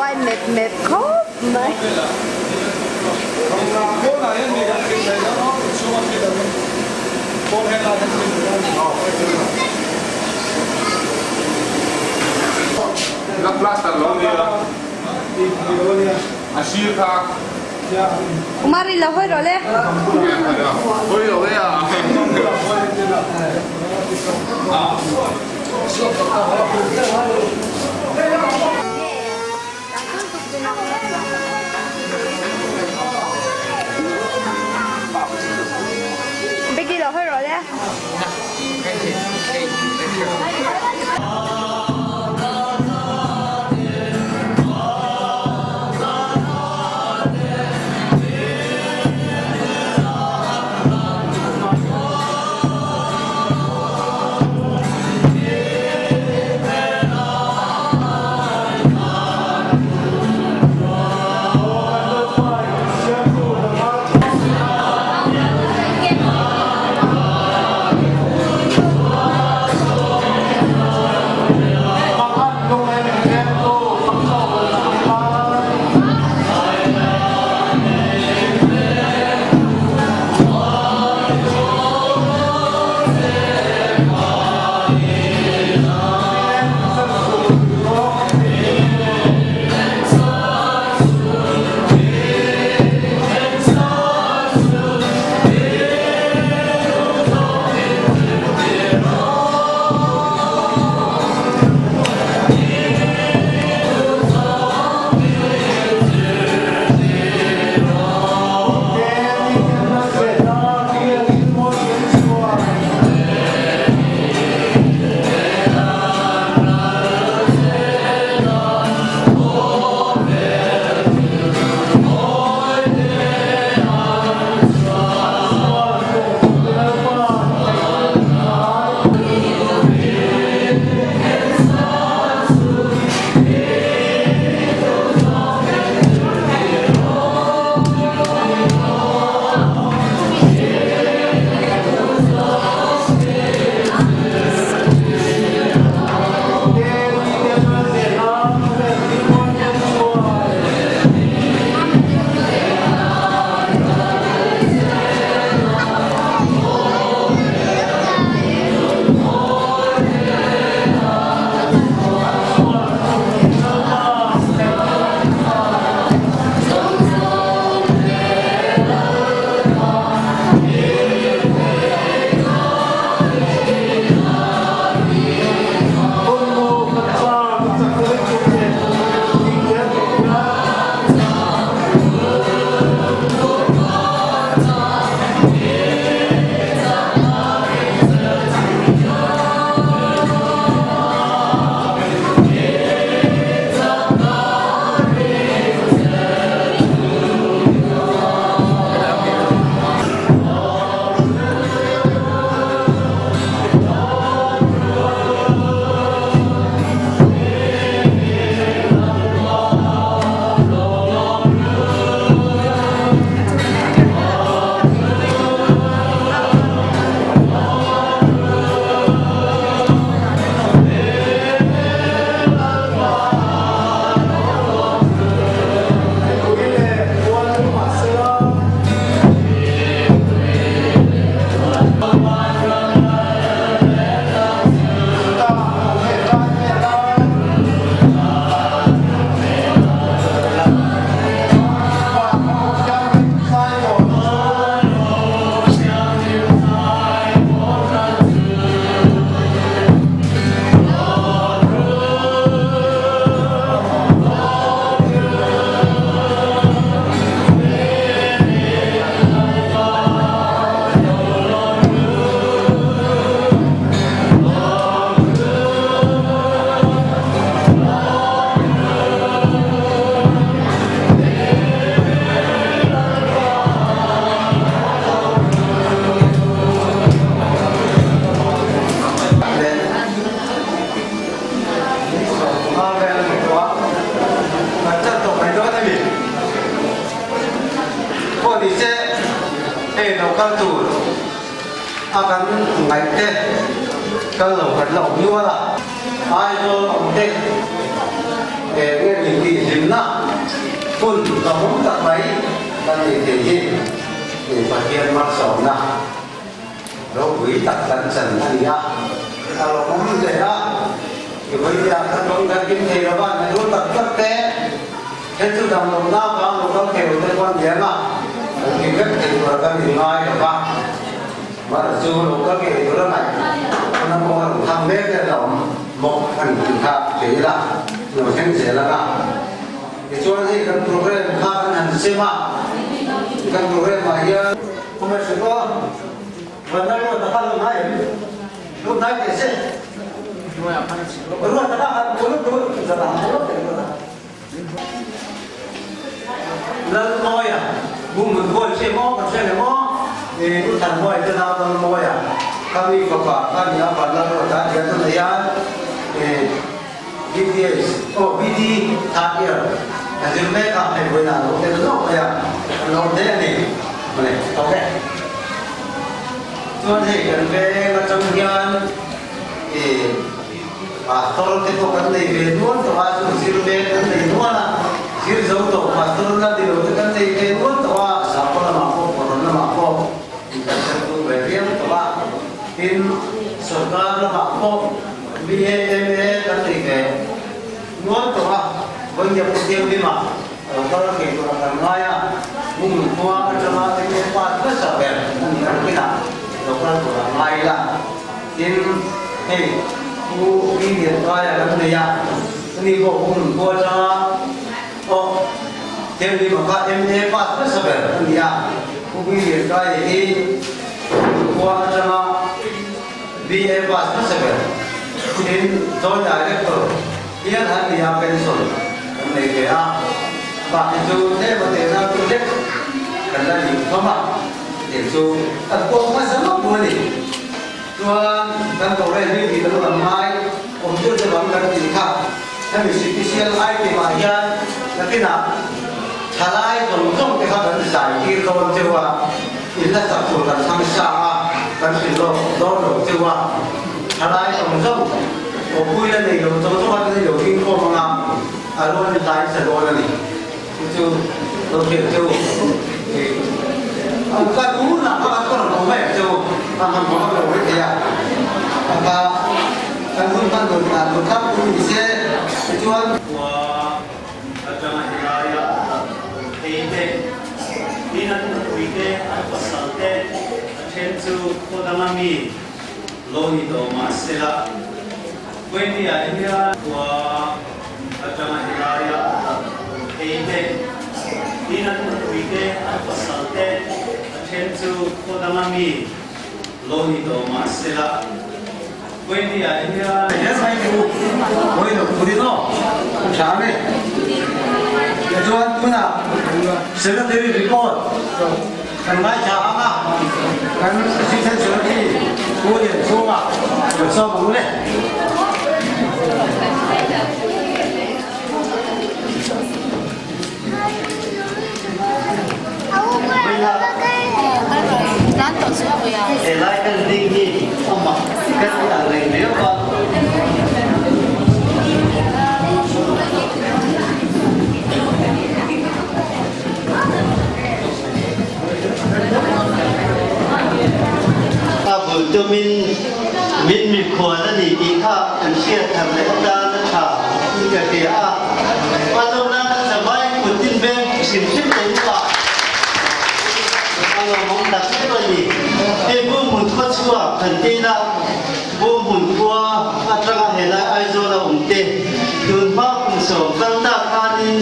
Buai mep mep khawp mai. Mari lo hawi rawh le. Becky lo hawi rawh le. A kan ngaih te kal lo kan la awm nual a, Aizawl awm te. Nge ni tih hlimna hun hlauhawm tak mai kan nei thei hi Pathian malsawmna ropui tak kan chan a ni a, a lawmawm hle a. I vawiin ah khan rawng kan kim thei lo va, na dur tak tak te then chu damlawmna vang lo kal thei lo te pawh an liam a, kan kim vek thei tur a kan inngai lo va. Mara chu lo kal ngei tur a ngaih hun a pawh a rawn thang mek vel a awm bawk a ni tih kha hria ila lo thleng zel ang a. Tichuan hei kan program kha kan han sem a, kan program ah hian. Commercial aw Vanlai ruat a kha lo hnai em? Lo hnai teh se. Ruat a kha han lut lut zan ah han lut teh ruat a kha. Lalmawia, Bumhmun khawi hria maw kan hria leh maw? I U Thanmawia te nau Lalmawia kha mi fapa kha nia van Lalruata a tia tunah hian i BTS aw BT third year a zir mek a hei vawiinah a lo tel zawk mai a kan lo hle a ni mawle tawk e. Chuan hei kan veng atang hian i Pastor te pawh kan nei ve nual tawh a, chu zir mek kan nei nual a, zir zo tawh pastor la ni lo te kan nei ve nual tawh a, sakhaw lamah pawh kawrawn lamah pawh in kan hre tur ve viau tawh a, tin sorkar lamah pawh BAMA kan nei ve nual tawh a, vawiin pawh thianghlimah a lo kal thei tur a kan ngai a, hmun khua atanga MA pass hmasa ber a nih ang kinah lo kal tur a ngai ila. Tin, hei Pu Rinliankaia kan nei a, ani pawh hun khua atanga aw Thianghlim kha MA pass hmasa ber a ni a, Pu Rinliankaia hi hun khua atanga BA pass hmasa ber, tin Joint Director hial an ni a, pension kan nei ve a, bak hi chu tlem a tehna chu hlek kan la ning hlawm a. Tih chu kan pawh hmasa lawk a ni. Chuan kan Korean hi tih kan rawn ngai awm deuh deuh ang kan tih kha hemi sipisial item ah hian nakinah thalai zawng zawng te kha kan zai tir dawn cheu a, in la sak tur kan thlang sa a, kan hrilh lawk dawn lo cheu a, thalai zawng zawng awpui la nei lo zawng zawng a ni lo ding khawm anga a rawn hlai sa dawn a ni. Chu chu lo hrilh chu an ka tunah kha an rawn awm em chu a han hmang lo mai thei a, a kha kan hun hman dun dan tur tlak pui ni se tichuan. Khua atanga helaia phei te, tin an nupui te, an pasal te, a then chu khaw danga mi lo ni tawh mah sela, Quenia hian khua atanga helaia phei te, tin an nupui te, an pasal te, a then chu khaw danga mi lo ni tawh mah sela, Quenia hian. He mai chu hawi lo turin aw tha a ni. Tichuan tunah Secretary report kan ngaithla ang a, kan Assistant Secretary Pu Lianchhunga lo sawm ang le. Helai kan ding hi amah kan ti ang reng riau a. A bul tumin min mikhual a ni tih kha kan hriat thar leh atan a tha in ka hria a. A lawmna kan zavai kut tin veng hrim hrim te hnuah a lawmawm tak em a ni. Hei Buhmun khua chhuak kan tina Buhmun khua atanga helai Aizawl a awm te tun hma kum sawm kal tak khanin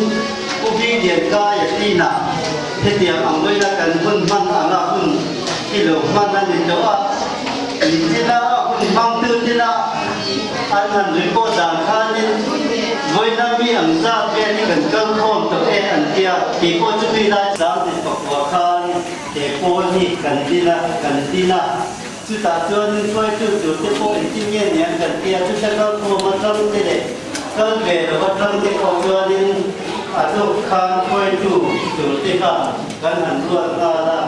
Pu Bingdiankaia tinah hetiang ang vawiina kan hun hman anga hun hi lo hman a ni tawh a, nichina a hun hmangtu tina an han report dan khanin vawiina mi ang zat vel hi kan kal khawm tawh e an tia, kei pawh chumi lai Sangtin pakua khan he pawl hi kan din a, kan din a, chutah chuanin hruaitu tur te pawh engtin nge niang kan tia, chuta kal khawm atang te leh kal ve lo atang te pawh chuanin a tluk khan hruaitu tur te kha kan han ruat nghal a,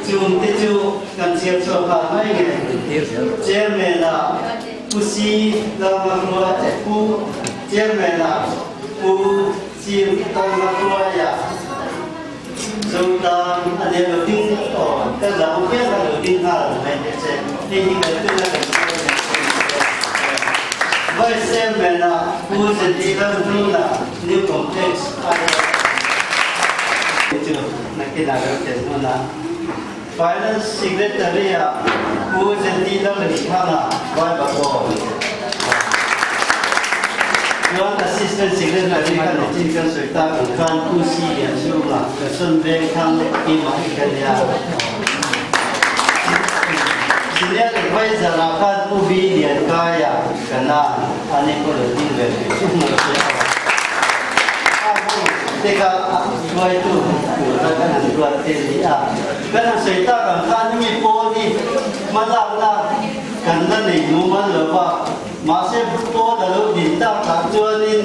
chung te chu kan chhiar chhuak nghal mai nge. Chairman-ah Pu Si Lalngakhua Pu Chairman-ah. Pu Chim Tawlmatuaia Zotlang a nia lo ding aw ka zau viau a lo ding nghal ang mai nghe che hei hi kan tuna kan sawi ang che ni che. Vice Chairman ah Pu Zeti Lalhnuna New Complex Aizawl chu nakinah kan thlen hun a. Finance Secretary ah Pu Zeti Lalrinthanga Vaivakawn chuan Assistant Secretary kha nichin kan sawi tak ang khan Pu Si Lianchhunga Kasawn Vengthang keimah hi ka nia. Senior Adviser ah khan Pu Vi Liankaia ka nan a ni pawh lo ding ve ve chu hmu lo se aw. A bu te kha a hruaitu tura kan han ruat te ni a. Kan han sawi tak ang khan hemi pawl hi hmalakna kan la nei mumal lo va, mahse pawl a lo din takah chuanin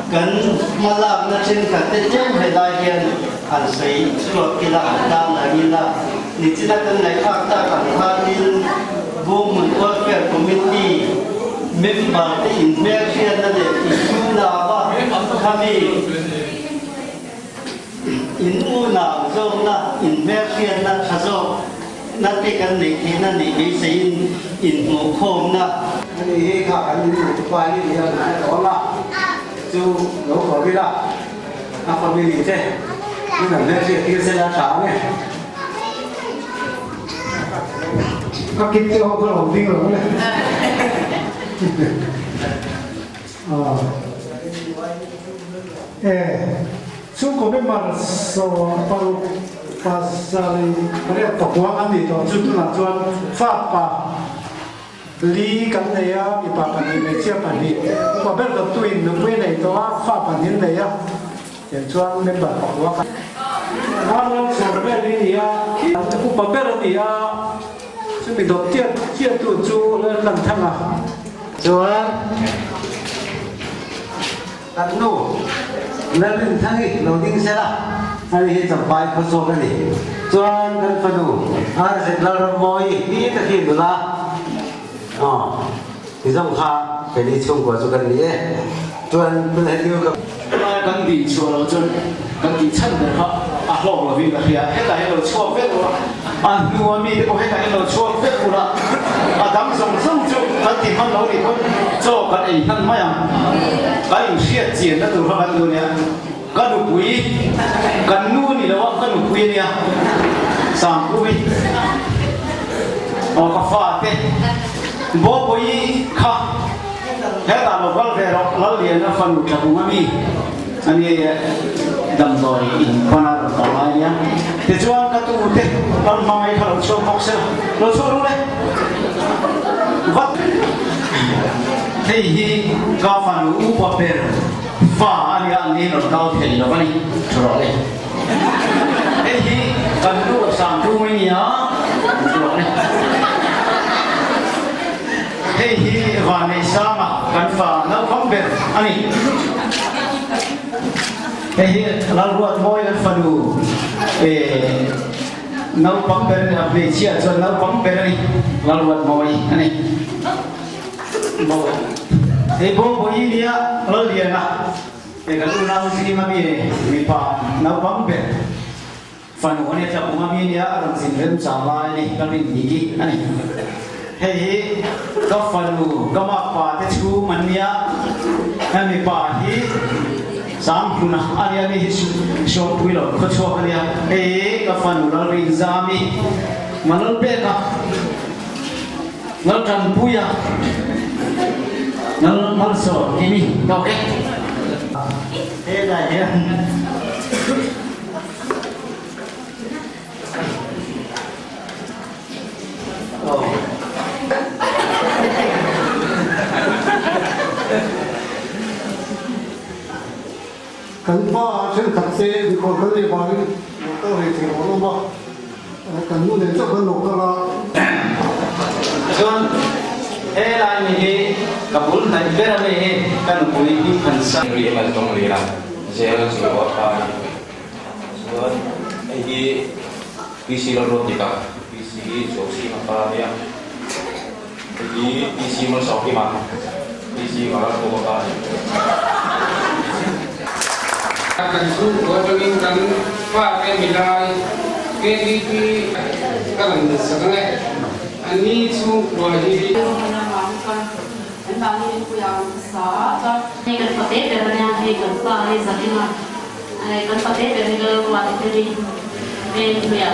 kan hmalakna thenkhat te tlem helai hian han sawi chhuak ila, han tan ang ila. Nichina kan ngaihthlak tak ang khanin Bunghmun Welfare Committee member te inhmelhriatna leh inunau a khami In unau zawkna, in hmelhriatna tha zawkna te kan neih theihna nih beiseiin inhmuhkhawmna. Ani hi kha kan in hmuh pa hi ni a kan hre tawh ang a, chu lo kawr ila a family te min an hmelhriat tir sela tha ang e. Ka kit te ho kha lo ding lo le. E, chhungkaw member 6, 7, 8 pakua an nih tawh chu tunah chuan fa pa li kan nei a, mipa pahnih hmeichhia pahnih, upa ber dawttuin nupui a nei tawh a, fa pahnih an nei a, tiang chuan member pakua kan Arnold chhawr vel hi a ni a, upa ber a ni a, chumi dawt chiat chiattu chu Laltlanthanga. Chuan kan nu Lalrinthangi lo ding sela, ani hi Champhai khaw chhuak a ni. Chuan kan fanu RZ Lalrammawi hi ka khi nula aw ti zawng kha keini chhungkua chu kan ni e. Chuan tuna heti ka. Lai kan tih chhuah loh chuan kan tih chhan ber kha a hlawk lovin ka hria. Hetah hian lo chhuak vek ula, a hnua mite pawh hetah hian lo chhuak vek ula, a dang zawng zawng chu kan ti hman lo nih pawn chaw kan ei hman mai ang. Kan inhriat chianna tur kha kan duh ania. Ka nupui, kan nu ni lo a, ka nupui ania, Sangpui, aw ka fate, Bawpui kha. Hetah lo kal ve rawh, Lalliana fanu tla kung a mi a ni damdawi in pan a rawn kal lai a nia. Tichuan ka tu te kal hmangaih kha lo chhuak bawk se la, lo chhuak ru le. Vat. Hei hi ka fanu upa ber fa a nia, an ni rawn kal thei lo a ni, thu rawh le. Hei hi kan nu Sangtu mai nia, thu rawh le. Hei hi Vanneihsanga kan fa naupang ber a ni. Hei hi Lalruatmawi kan fanu naupang ber a ni, a hmeichhia chuan naupang ber a ni, Lalruatmawi a ni. Hei Bawngbawi nia Lalliana, hei kan unau zinga mi mipa naupang ber. Fanu a nia tla kum a mi nia a rawn zin rem chang lai a ni, ka rin dik i a ni. Hei hi ka fanu ka makpa te chhung an nia, hemi pa hi Sanghluna a nia mi hi Suangpui lo khaw chhuak a nia. Hei hi ka fanu Lalrinzami, Manalpeka, Laltanpuia, Lalmalsawm timi tawk e. Helai hian. Kan pa thenkhat te mikhual kan neih vangin lo kal rei thei lo an awm a, kan nu nen chauh kan lo kal a. Chuan helai mi hi ka bul hnaih ber a mi hi ka nupui Hmingthansa. Ri em a tawng ri a. Zel chu a tha a ni. Chuan hei hi PC Lalruat dik a, PC Zuausi a pa a nia. Hei hi PC Malsawmkima, PC Varalpawh a pa a ni. Kan chhungkua atangin kan fate milai KTP ka rawn sak ang e. Anni chhungkua hi. Hei kan pate ber ania, hei kan pa hei Zakinga, hei kan pate ber hi Lalruat te hi Vengpuia.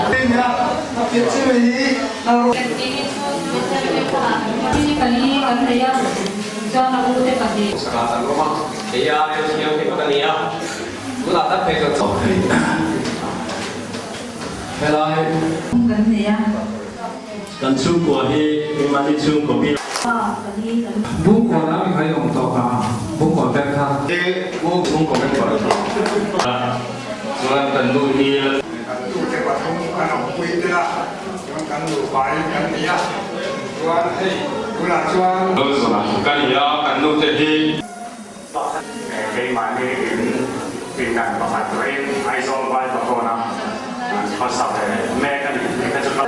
Kan chhungkua hi engmahni chhungkaw bil. Bungkawn ah mi kha i awm tawh ka, Bungkawn ber kha. Bungkawn member chuan kan nu hi. Kan tute pathum an awmpui tel a, chuan kan nupa in kan ni a, chuan hei tunah chuan. Ka ni a, kan nute hi. Keimahni in pindan pakhat tuahin Aizawl vai pakawna an khawsa ve mek a ni tih kha chu ka.